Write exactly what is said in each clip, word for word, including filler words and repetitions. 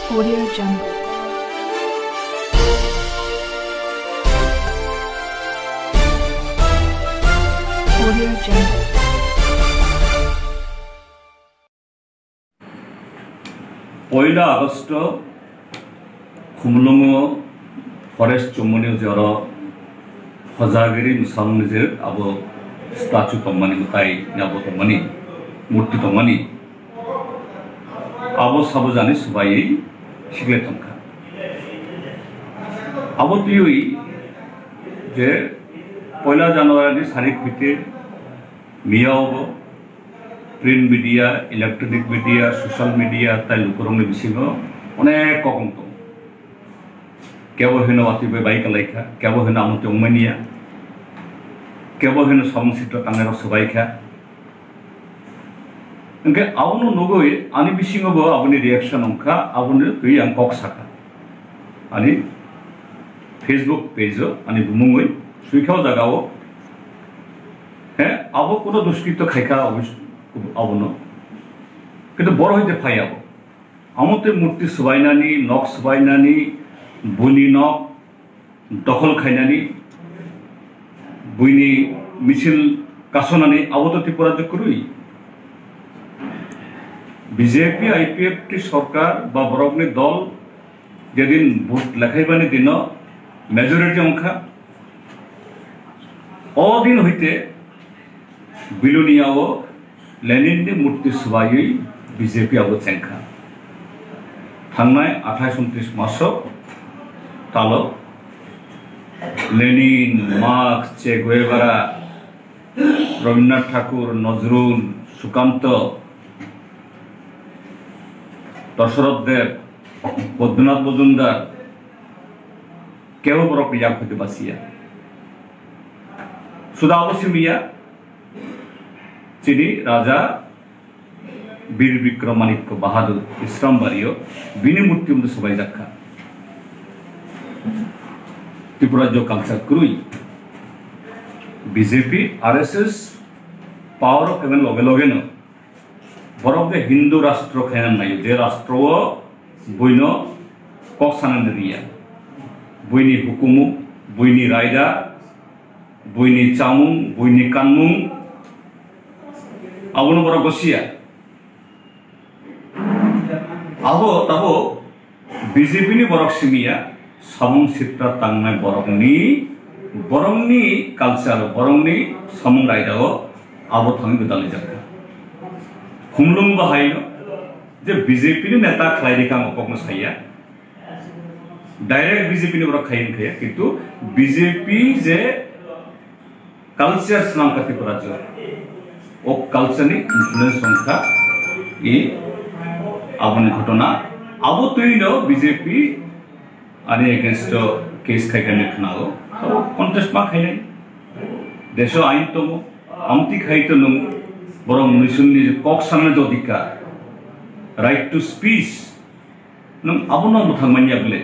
Audio Jungle. Audio Jungle. Poila August o Khumulwngo forest chumani jora Hojagiri mwsamung ni je abo statue tongmani, mwtai abo tongmani, murti tongmani, abo sabo jani swbaiwi sikle thangkha. Abo twiwi je poila January ni sari khwite miya obo print media, electronic media, social media tai lukurokni bisingo onek kok wng tongo. Kebo hino watwi bai bai kalaikha, kebo hino amo tongmaniya, kebo hino samung sitra tangnairok swbaikha. Hwnkhe abono nugwi ani bisingo bo aboni reaction wngkha, aboni twi ang kok sakha. Ani Facebook page o ani bumungwi swikha o jaga o. He, abo kuno duskrito khaikha abo, abono. Kintu boro hwnkhe phai abo. Amo tei murti swbainani, nok swbainani, buini nok dokhol khainani, buini misil kasonani abo to Tripura je kwrwi. B J P I P F T sorkar ba borokni dol jedin vote lekhaibani dino majority wngkha. O din hoite Bilonia o Lenin ni murti swbaiwi B J P abo chengkha. Thangnai athais untris maso talo Lenin, Marx, Che Guevara, Rabindranath Thakur, Nazrul, Sukanto, Dasarath Deb, Badranath Majumdar, kebo borok yak hoite basiya. Suda abo simiya, chini Raja Bir Bikram Manikya Bahadur Islambario bini murti murti swbaijak kha. Tripura jo culture kwrwi. B J P, R S S power o phaiman loge loge no borok je Hindu rastro khaina naio, je rastro o buino kok sanani riya, buini hukumu, buini raida, buini chamung, buini kanmung, abono borok gosiya. Abo tabo B J P ni borok simiya, samung sitra tangnai borokni, borokni culture, borokni samung raida o abo thangwi gwdalwi jakha. Khumlung bahai no je B J P ni neta khlai rikha ang kokno saya, direct B J P ni borok khai wngkha, kintu B J P je culture swnamkha Tripura rajyo. O culture ni influence wngkha i aboni ghotona. Abo twino B J P ani against o case khaikha hinwi khwnao. Abo contest ma khainai. Deso ain tongo. Amtwi khai to nwng borok mnuiswngni kok sanani je odhikar, right to speech, nwng abono mwthang manya bwle.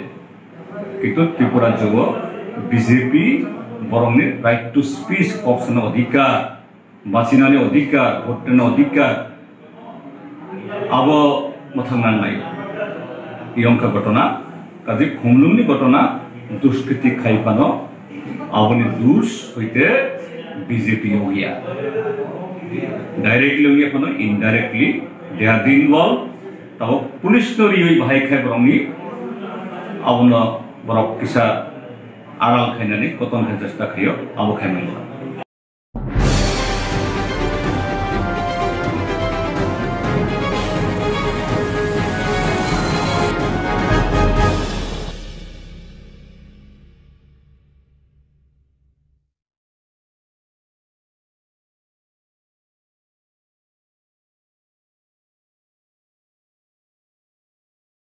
Kintu Tripura rajyo B J P borokni right to speech, kok sana odhikar, bachinani odhikar, vote rwna odhikar, abo mwthang nangnai. Yongkha ghotona, kaje Khumlungni ghotona, duskriti khai phano, aboni dus hoite B J P wngya. Directly wngya phano indirectly they are involved. Tabo police no riwi bahai khai borokni abono borok kisa aral khainani koton khai chesta khaio, abo khai mango.